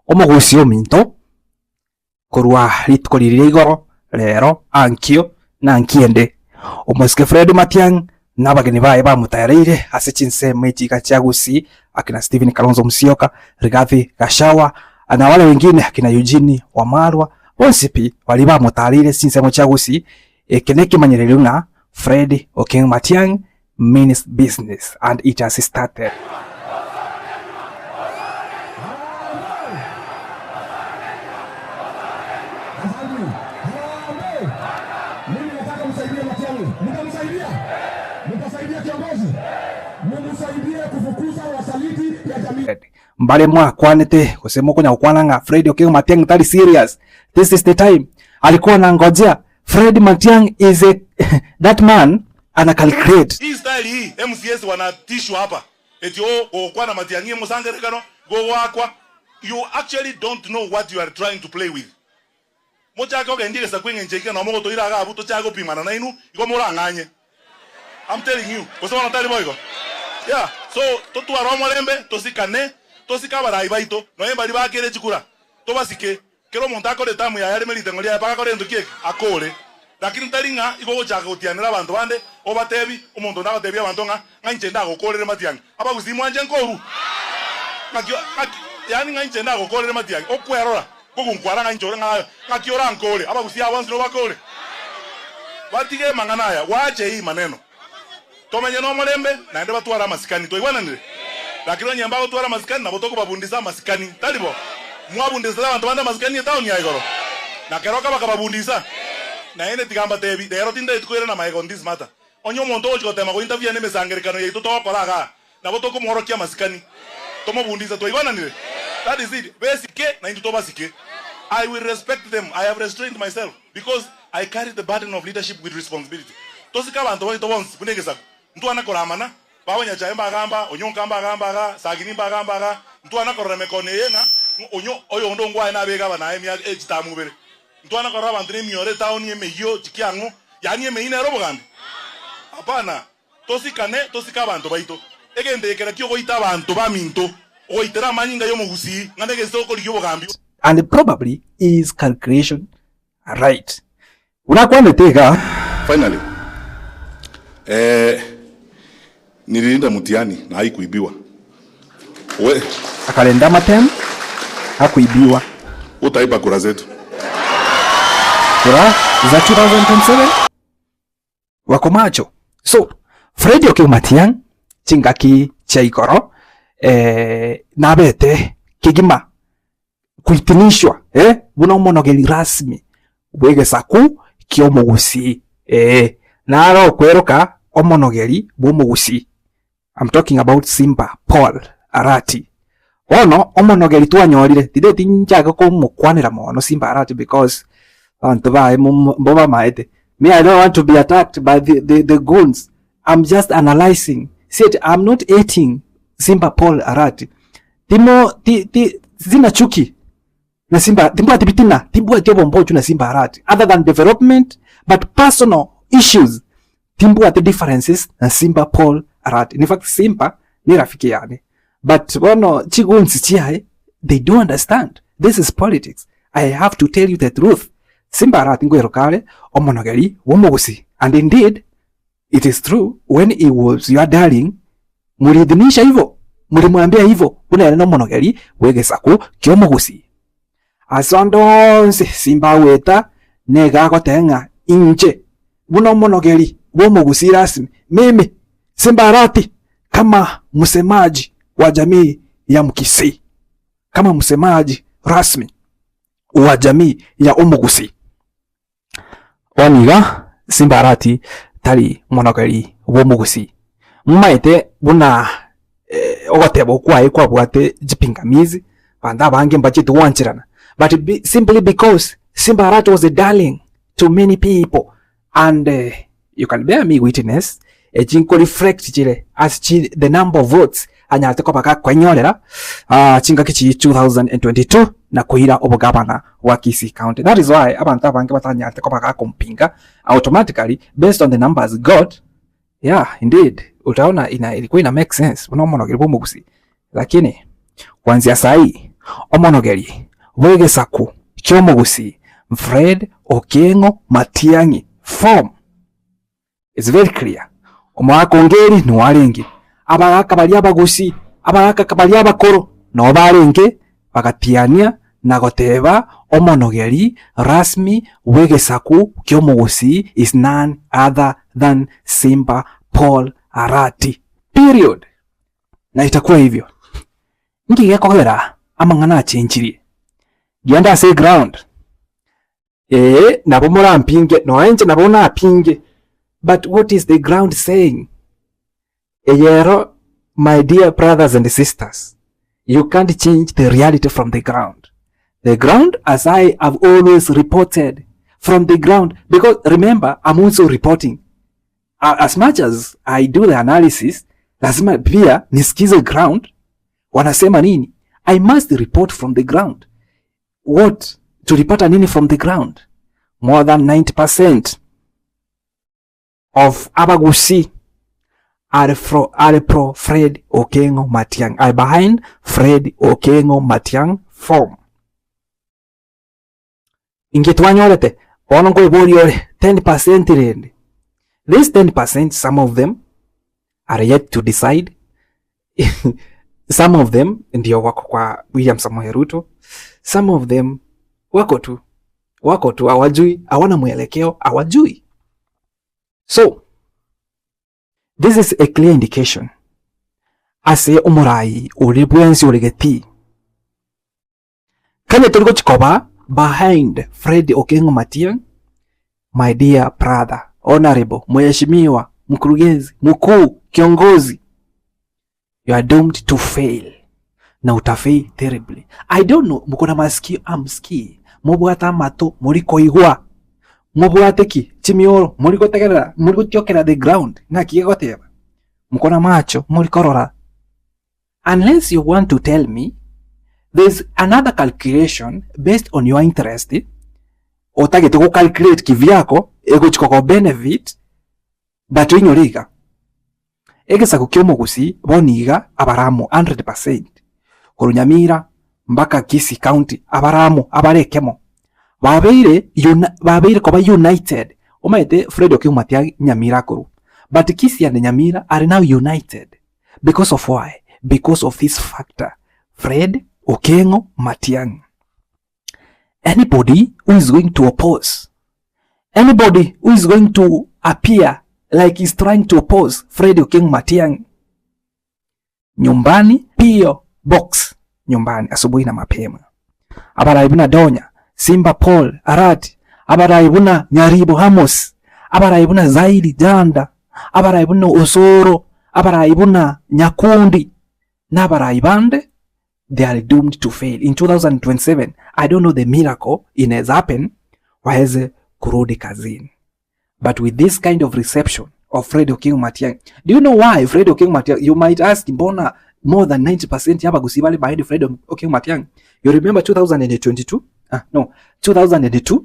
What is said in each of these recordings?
Omogusia ominto, korwa rituko riria igoro, rero, ankio, na ankio ende. Omosike Fred Matiang'i na abageni baye bamotareire ase chinsemo echi iga chia Gusii, akina Stephen Kalonzo Musyoka, Rigathi Gachagua na wale wengine akina Eugene Wamalwa, bonsi pi baria bamotareire chinsemo chia Gusii, eke nekemanyererio ng'a Fred Okengo Matiang'i means business and it has started. Mbare mwakwanete gose mokonya gokwana ng'a Fred Okengo Matiang'i tari serious, this is the time alikuwa anangojea Fred Matiang'i is a that man ana calculate. Hii style hii MCAs wanatishwa hapa eti oh gogokwana Matiang'i emosangerekano gogoakwa you actually don't know what you are trying to play with. Mochake ogendia egesaku eng'encho eke nomo gotoira iga abwo tochake gopimana nainwe igo morang'anye. I'm telling you gose bono tari boigo? Yeah so totware omorembe tosikane tosike abarai baito nonya mbaria baakere chikura tobasike Kera omonto akore etamu yaye areme riteng'o riaye mpaka akore gento ki eke? Akore. Lakini tari ng'a igo ogochaka gotianera abanto bande, obatebi, omonto onde agotebia abanto ng'a, ng'a inche ndagokorere matiang'i. Abagusii mwanche nkoru? Ng'aki, ng'aki, yaani ng'a inche ndagokorere matiang'i, okwerora, kogunkwara ng'a inche ore ng'a ng'aki orankore? Abagusii aba bonsi nobakore? Batige amang'ana aya, waache hii maneno. Tomenye nomorembe, naende batware amasikani. Twaigwananire? Lakini onye mbagotwara amasikani, nabo tokobabundisa amasikani. Tari bo? Mwabundisete abanto bande amasikani etaoni ya igoro, na keroka bakababundisa. Naende tiga mbatebi, rero tindageti koirana magega on this matter. Onye omonto ogochia gotema gointerfere nemesangerekano yaito togokora igaa, nabo tokomworokia amasikani, tomobundise. Twaigwananire? That is it. Besike, naintwe tobasike. I will respect them. I have restrained myself because I carry the burden of leadership with responsibility. Tosike abanto baito bonsi buna egesaku. Ntwana koramana, baba Nyachae mbagamba, Onyonka mbagamba iga, Sagini mbagamba iga, ntwana korora emekono eye ng'a onyo oyonde ongwae nabe egabana aye emiaka echitamu ibere. Ntwana korora abanto nemioro etaoni emeyio chikiang'o, yaani emeyio nere obogambi? Hapana. Tosikane, tosike abanto baito. Egento eke nakio ogoita abanto baminto, ogoitera amanyinga y'omogusii, ng'a negese okorigia obogambi. And probably his calculation right. Buna akwanete iga. Finally, eh, nililinda mtihani na haikuibiwa. We. Akarenda amatemu, hakuibiwa. Utaiba kura zetu. Kura za 2027 wako macho. So, Fred Okengo Matiang'i chingaki chia igoro eh, nabete kegima kuitinishwa eh, buna omonogeri rasmi bw'egesaku ki'omogusii eh, naro okweroka omonogeri bw'omogusii I'm talking about Simba Paul Arati. Bono omonogeri twanyorire tindeti nchake komokwanera mono Simba Arati because abanto baye mbobamaete. Me I don't want to be attacked by the, the, the goons. I'm just analyzing. See, I'm not hating Simba Paul Arati. Timo ti, ti, sina chuki na Simba timbwati bitina timbwati obombochu na Simba Arati other than development but personal issues timbwati differences na Simba Paul Arati. In fact Simba ni rafiki yane but bono chigoons chiaye they don't understand this is politics I have to tell you the truth Simba Arati ngoeroka are omonogeri bw'omogusii and indeed It is true when he was your darling muliidhinisha ivo mulimwambia ivo buna ere nomonogeri bw'egesaku ki'omogusii. Ase onde onsi simbagweta nigo agoteba ng'a inche buna omonogeri bw'omogusii rasmi mimi Simbarati kama msemaji wa jamii ya Mkisii kama msemaji rasmi wa jamii ya Omogusii. Bono iga Simbarati tari monogeri bw'omogusii. Momaete buna ogoteba okwo kwaye kwabwate chipingamizi, abanto abange mbacheti gwancherana, but simply because Simbarati was a darling to many people and you can bear me witness, echi nko reflect chire ase chi the number of votes anyarete koba gakoenyorera chingaki chi 2022 na koira obogabana bwa Kisii County. That is why abanto abange batanyarete koba gakompinga automatically based on the numbers got yeah indeed utaona ina ilikuwa ina make sense buna omonogeri bwa omogusii lakini kuanzia sahi. Omonogeri bw'egesaku ki'omogusii Fred Okengo Matiang'i form. It's very clear. Omogaka onge eri nigo arenge, abagaka baria abagusii, abagaka baria abakoro nabo barenge bagatiania na goteba omonogeri rasmi bw'egesaku ki'omogusii is none other than Simba Paul Arati. Period. Na itakuwa hivyo. Nki gekogera amang'ana achenchirie? Genda ase eground. Ee, nabo morampinge, nonya inche nabo napinge, but what is the ground saying? Eye ero my dear brothers and sisters, you can't change the reality from the ground. The ground as I have always reported from the ground, because remember I'm also reporting. As much as I do the analysis, lazima pia nisikize ground wanasema nini. I must report from the ground. What tulipata nini from the ground? More than 90% of Abagusii are, fro, are pro Fred Okengo Matiang'i, are behind Fred Okengo Matiang'i form. Inki twanyorete? Bono nkoiboria ore 10% rende. This 10% some of them are yet to decide some of them ndio wako kwa William Samoei Ruto, some of them wako tu wako tu hawajui, hawana mwelekeo, hawajui. So this is a clear indication ase omorai ore bwensi ore getii Kanya tori gochi koba behind Fred Okengo Matiang'i, my dear brother, honorable, mheshimiwa, mkurugenzi, mkuu, kiongozi, you are doomed to fail na utafail terribly. I don't know, mko na masikio amsikii, mobwate amato mori koigwa, mobwate ki chimioro mori gotegerera, mori gotiokera the ground, ng'aki gegoteba, mko na macho mori korora Unless you want to tell me there's another calculation based on your interest otagete go calculate kivyako egochi koko benefit but oinyore iga egesaku kia omogusii bono iga abaramo 100% korwa Nyamira mpaka Kisii county abaramo abare ekemo babeire uni babeire koba united omanyete Fred Okengo Matiang'i Nyamira akorwa but Kisii and Nyamira are now united Because of why? Because of this factor. Fred Okengo Matiang'i. Anybody who is going to oppose, anybody who is going to appear like he's trying to oppose Fred Okengo Matiang'i, nyumbani pio box nyumbani asubuhi na mapema. Abarai buna Donya, Simba Paul Arati, abarai buna Nyaribo Amos, abarai buna Zaidi Janda, abarai buna Osoro, abarai buna Nyakundi, na abarai bande, they are doomed to fail. In 2027, I don't know the miracle inaweza happen waweze kurudi kazini. But with this kind of reception of Fred Okengo Matiang'i, do you know why Fred Okengo Matiang'i? You might ask, mbona more than 90% ya Abagusii bale behind Fred Okengo Matiang'i? You remember 2022? Ah, no, 2002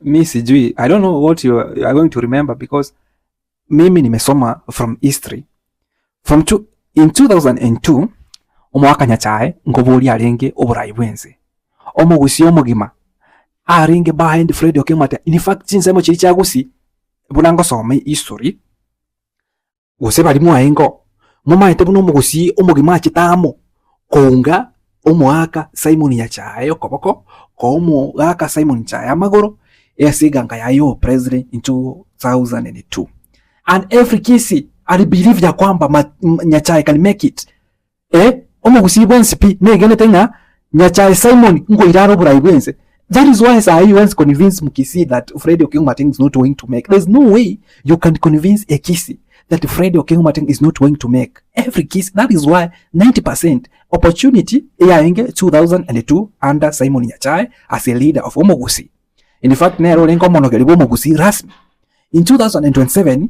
mi sijui, I don't know what you are, you are going to remember because mimi nimesoma from history from two, in 2002 omwaka Nyachae nkoboria arenge oborai bwense omogusi omogima arenge behind Fred Okengo Matiang'i. In fact chinsemo chiria chia Gusii buna ngosoma history Gose baria mwaengo, momaete buna omogusii omogima achete amo kounga omoaka Simon Nyachae okoboko, koa omogaka Simon Nyachae amagoro ase eganga yaye y'obopresident in 2002. And every Kisii ali believe ya kwamba ma, Nyachae can make it. Eh, omogusii bwensi pi negenete ng'a Nyachae Simon nkoira are oborai bwense. That is why sahi once convince Mukisii that Fred Okengo Matiang'i is not going to make. There's no way you can convince a Kisii that Fred Okengo Matiang'i is not going to make. Every Kisii, that is why 90% opportunity yaenge 2002 under Simon Nyachae as a leader of Omogusii. In fact, nere orenge omonogeri bwa Omogusii rasmi. In 2027,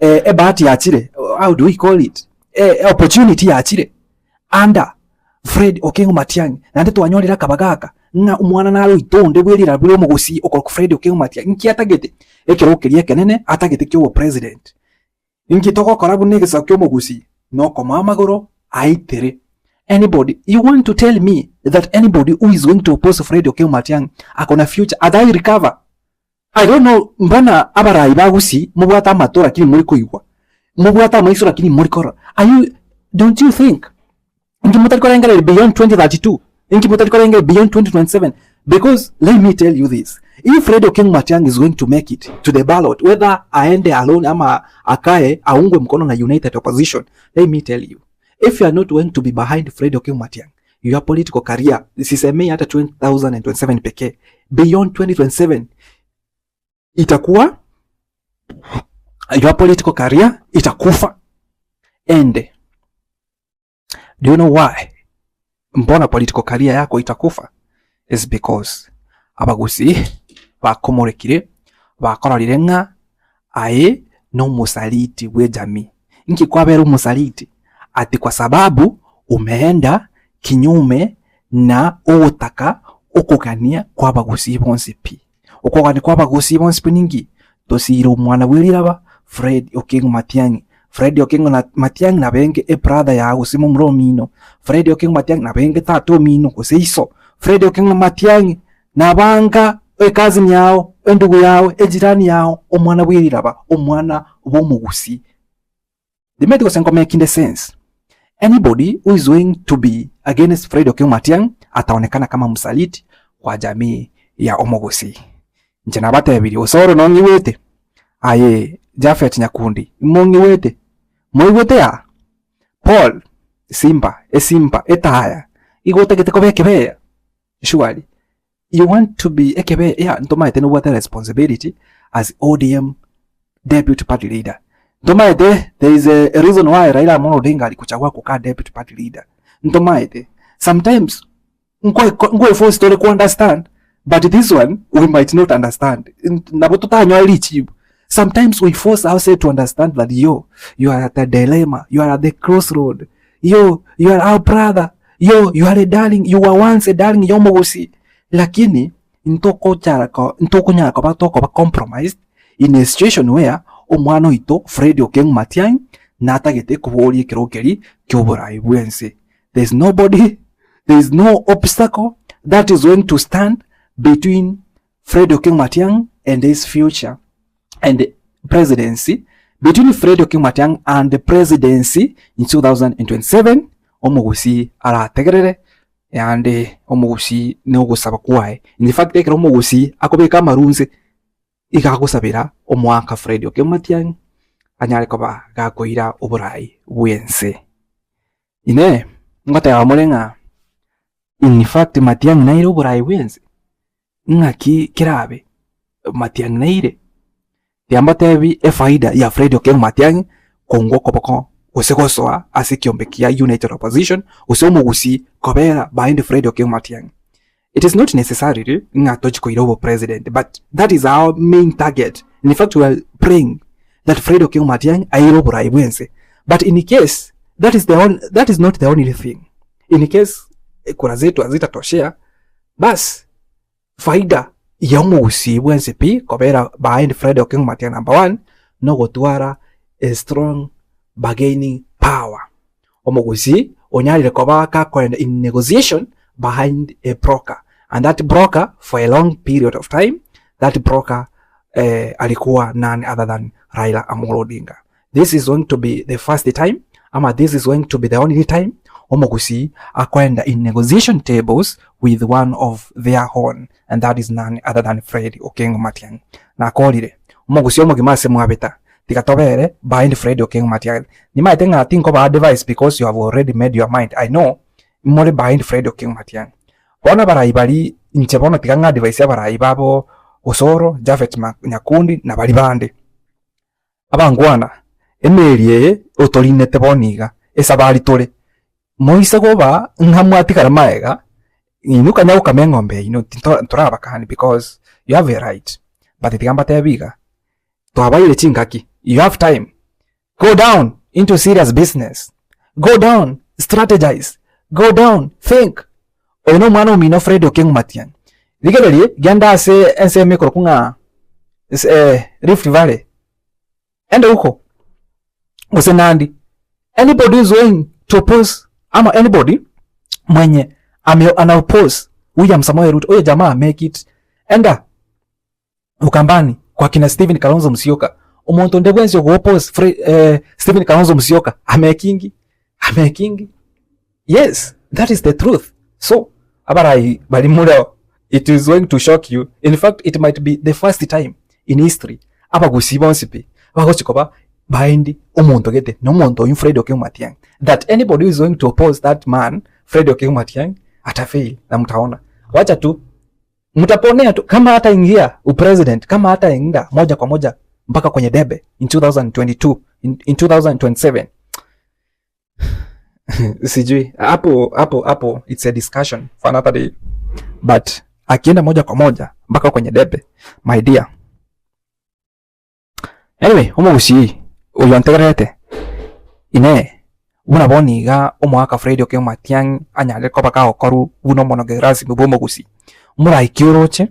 eh, ebahati yachire, how do we call it? Eh, opportunity yachire under Fred Okengo Matiang'i naende twanyorire akabagaka ng'a omwana nare oito onde bwe rira bure omogusii okorokwa Fred Okengo Matiang'i nki atagete ekerogo keria ekenene atagete kia obopresident. Inki togokora buna egesaku kia omogusii? Nokomoa amagoro aitere. Anybody, you want to tell me that anybody who is going to oppose Fred Okengo Matiang'i akona future atai recover? I don't know mbana abarai ba Gusii mobwate amato lakini mori koigwa, mobwate amaiso lakini mori korora. Are you, don't you think inki motari korengereria beyond 2032? Inki motari korengereria beyond 2027? Because let me tell you this, if Fred Okengo Matiang'i is going to make it to the ballot whether aende alone ama akae aungwe mkono na United Opposition, let me tell you If you are not going to be behind Fred Okengo Matiang'i, your political career, sisemei hata 2027 pekee, beyond 2027 itakuwa your political career itakufa. And do you know why? Mbona political career yako itakufa? Is because abagusi bakomorekire bakororire ng'a Aye nomosaliti bw'ejamii. Inki kwabera omosaliti? Ati kwa sababu umeenda kinyume na ogotaka okogania kw'abagusii bonsi pi. Okogania kw'abagusii bonsi pi ninki? Tosiire omwana bwe riraba Fred Okengo Matiang'i. Fred Okengo na Matiang'i nabenge ebrother yao gose momura omino. Fred Okengo Matiang'i nabenge tata omino gose iso. Fred Okengo Matiang'i Nabanga ecousin yao, endugu yao, ejirani yao, omwana bw'eriraba, omwana bw'omogusii. Timanyeti gose nkomaking sense. Anybody who is going to be against Fred Okengo Matiang'i ataonekana kama msaliti kwa jamii ya omogusii. Inche nabatebirie, Osoro nong'igwete? Aye Japhet Nyakundi, imong'igwete? Moigwete aa? Paul, Simba, esimba, etaya, igo otagete koba ekebeya? Surely you want to be ekebe yeah ntomaete nobwate responsibility as ODM deputy party leader ntomaete there is a, a reason why Raila Amolo Odinga alikuchagua kukaa deputy party leader ntomaete sometimes nkwe force tore ku understand but this one we might not understand nabo totanywa richibu sometimes we force ourselves to understand that yo you are at a dilemma you are at the crossroad yo you are our brother yo you are a darling you were once a darling yomogosi lakini ntokochara ntokonyara koba tokoba compromised in a situation where omwana oito Fred Okengo Matiang'i natagete koboria ekero keria kia oborai bwense there is nobody there is no obstacle that is going to stand between Fred Okengo Matiang'i and his future and the presidency between Fred Okengo Matiang'i and the presidency in 2027 omogusii arategerere yande omogusii na ogosaba kwaye in fact ekero omogusii akobeka amarunse iga agosabera omwaka Fred Okengo Matiang'i anyare koba gakoira oborai bwense. Inee ngoteba more ng'a in fact Matiang'i naire oborai bwense? Ng'aki kerabe Matiang'i naire? Tiga mbatebi efaida ya Fred Okengo Matiang'i kongwa okoboko gose gosoa ase ekiombe kia United Opposition gose omogusii kobera behind Fred Okengo Matiang'i. It is not necessarily ng'a tochi koira obopresident but that is our main target. In fact we are praying that Fred Okengo Matiang'i aire oborai bwense but in case that is the on, that is not the only thing. In case kura zetu hazitatoshea Bas, faida ya omogusii bwensi pi kobera behind Fred Okengo Matiang'i number one, nogotwara a strong bargaining power. Omogusii onyarire koba gakoenda in negotiation behind a broker and that broker for a long period of time that broker eh, alikuwa none other than Raila Amolo Odinga. This is going to be the first time ama this is going to be the only time omogusii akoenda in negotiation tables with one of their own and that is none other than Fred Okengo Matiang'i. Nakorire omogusii omogima ase mwabeta tiga tobere behind Fred Okengo Matiang'i. Nimaete ng'a tinkoba advice because you have already made your mind. I know more behind Fred Okengo Matiang'i. Bono abarai baria inche bono tiga ng'a advise abarai babo Osoro, Japhet Nyakundi na baria bande. Abangwana, emeeri eye otorinete bono iga, esabari tore, moise koba ng'a mwatigara magega, inwe kanya gokama eng'ombe yaino tinto ntorabakani because you have a right, but tiga mbatebi iga, twabaire chingaki, you have time, go down into serious business, go down, strategize, go down, think, oyo na omwana omino Fred Okengo Matiang'i, rigereria genda ase ensemo ekorokwa ng'a Rift Valley, ende huko gose Nandi, anybody who is going to oppose ama anybody. Mwenye ame ana oppose William Samoei Ruto, huyo jamaa make it. Enda Ukambani kwa kina Stephen Kalonzo Musyoka, omonto onde bwensi ogo oppose Fre, eh, Stephen Kalonzo Musyoka amekingi amekingi. Yes, that is the truth. So abarai bari mureo, it is going to shock you. In fact, it might be the first time in history abagusii bonsi pi bagochi koba baendi omonto gete na omonto oyio Fred Okengo Matiang'i that anybody who is going to oppose that man Fred Okengo Matiang'i atafail na mtaona. Wacha tu mtaponea tu kama hataingia upresident, kama hataenda moja kwa moja mpaka kwenye debe in 2022 in 2027 sijui hapo hapo hapo, it's a discussion for another day, but akienda moja kwa moja mpaka kwenye debe my dear. Anyway, omogusii oyo ntegererete inee buna bono iga omoaka Fred Okengo Matiang'i anyarire koba kagokorwa buna omonoge rasmi bwa omogusii, moraike oroche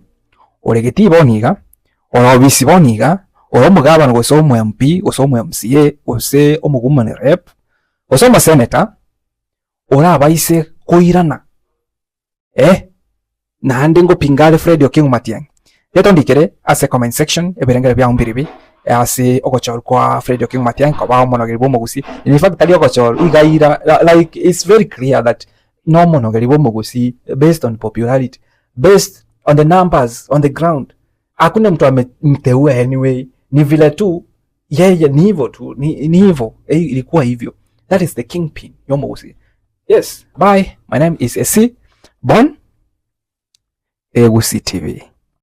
ore getii bono iga, ore obisi bono iga, ore omogabana gose omo MP gose omo MCA gose omowoman rep gose omosenator, orabaise koirana eh, naende ngopinga are Fred Okengo Matiang'i. Reta ondikere ase comment section ebirengero biao mbiribi ase ogochorwa kwa Fred Okengo Matiang'i koba omonogeri bwa omogusii. In fact tari ogochorwa iga ira like it's very clear that nomonogeri bwa omogusii based on popularity, based on the numbers on the ground. Hakuna mtu amemteua anyway, ni vile tu yeye ni hivyo tu, ni hivyo eh, ilikuwa hivyo. That is the kingpin ya omogusii. Yes, bye. My name is AC Bon Egusi TV.